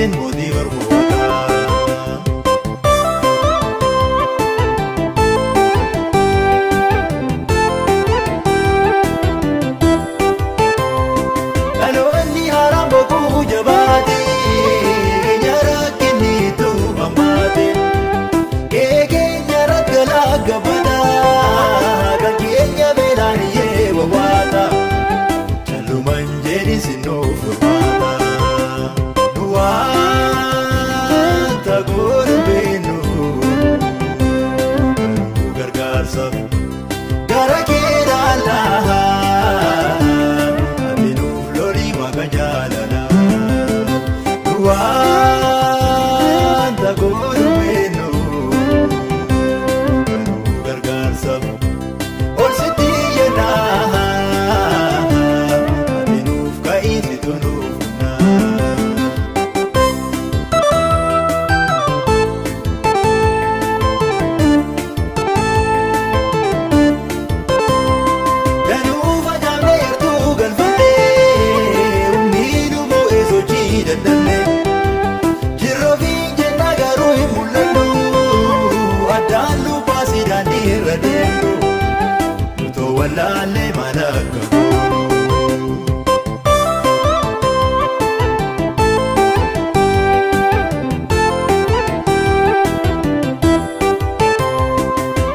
Nisin mootii barmootaa. Dhaloonni haaraan boquu jabaate keenya rakkinnitu hammaate keenya rakkalaa gabataa kan keenya beelaan iyyee wawwaata callumaan jedhi sinuuf furmaata. Wanta goonu beenu garuu gargaarsaaf gara kee laalaa ati nuuf lolii waaqa jaalalaa. Wanta goonu beenu garuu gargaarsaaf ol sitti yennaa ati nuuf ka'iisitu nuuf humnaa. Danuu facaafnee yartuu galfannee humni nu bu'ee sochii dadhabnee jirroo fi jennaa garuu hin mul'annu addaan nu baasii daandii irra deemnu nutoo wallaallee maal akka goonu.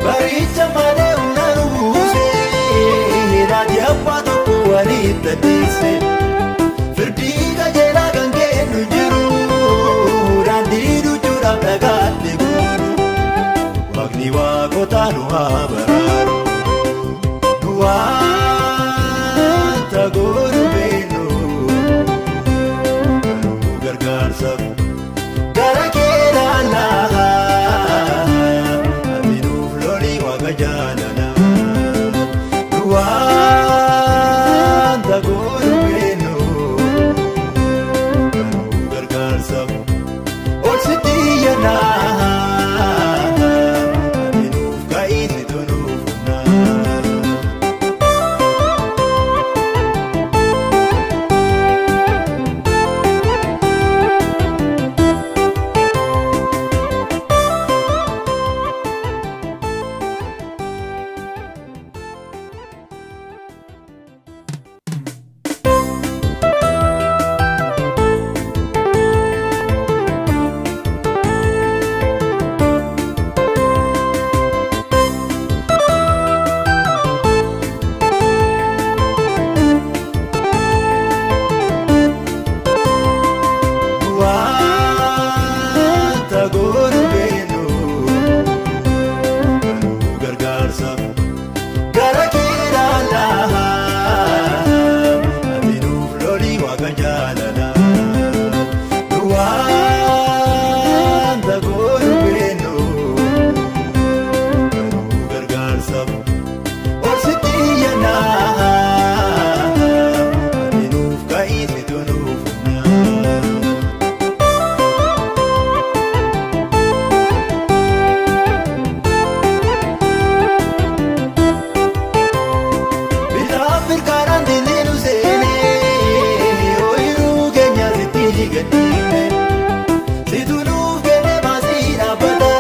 Baricha malee humna nu buusee daandii abbaa tokko walitti addeesse firdii qajeelaa kan kennu jiru daandii duuchuudhaaf dhagaatti guuru waaqni waaqotaa nu haa baraaru. Nu wanta goonu beenu garuu gargaarsaaf gara kee laalaa ati nuuf lolii waaqa jaalalaa. Nu wanta goonu beenu garuu gargaarsaaf ol sitti yennaa ati nuuf ka'iisitu nuuf humnaa. Wanta goonu beenu garuu gargaarsaaf gara kee laalaa ati nuuf lolii waaqa jaalalaa. Wanta goonu beenu garuu gargaarsaaf ol sitti yennaa ati nuuf ka'iisitu nuuf humnaa. Bitaa mirkaanaan diinni nu seenee ooyiruu keenya sitti gadhiifne situ nuuf kenne maasii dhaabbata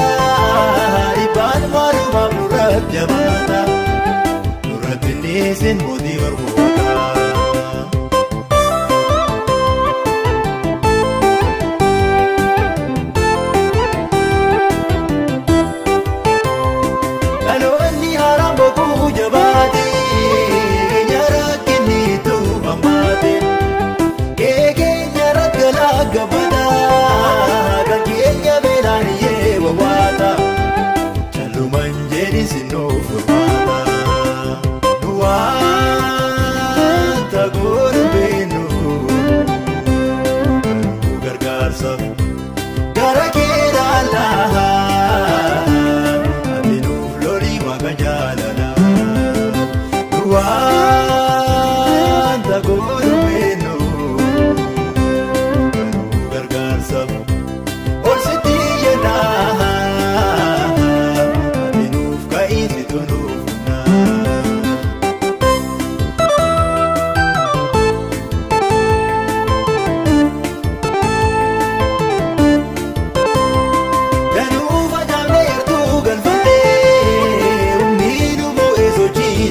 dhibbaan maalumaaf nurratti jabaata nurratti niisin mootii barmootaa. Dhaloonni haaraan boquu jabaate keenya rakkinnitu hammaate keenya rakkalaa gabataa kan keenya beelaan iyyee wawwaata callumaan jedhi sinuuf furmaata. Nu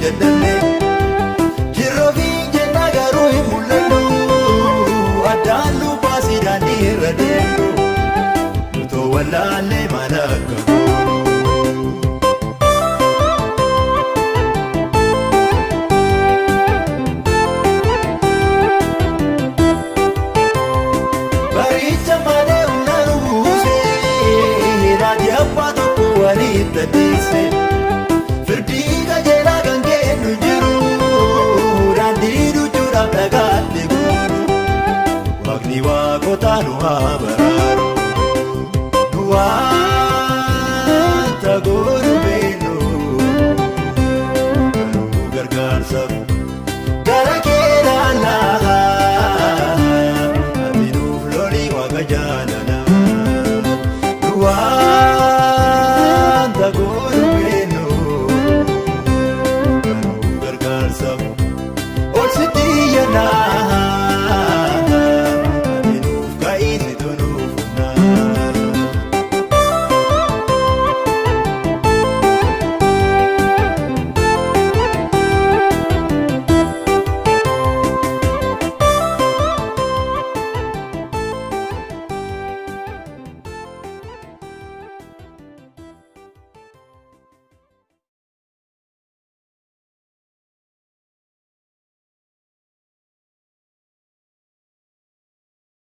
Dadhabne jirroofiin jenna garuu hin mul'annu addaan lubbaasii daandii irra deemnu nutoo wallaallee maal akka goonu. Baricha malee humna nu buusee raajii abbaa tokko walitti addeesse. Firdii qajeelaa kan kennu jiru daandii duuchuudhaaf dhagaatti guuru Waaqni waaqotaa nu haa baraaru. Nu waanta goonu beeknu garuu gargaarsaaf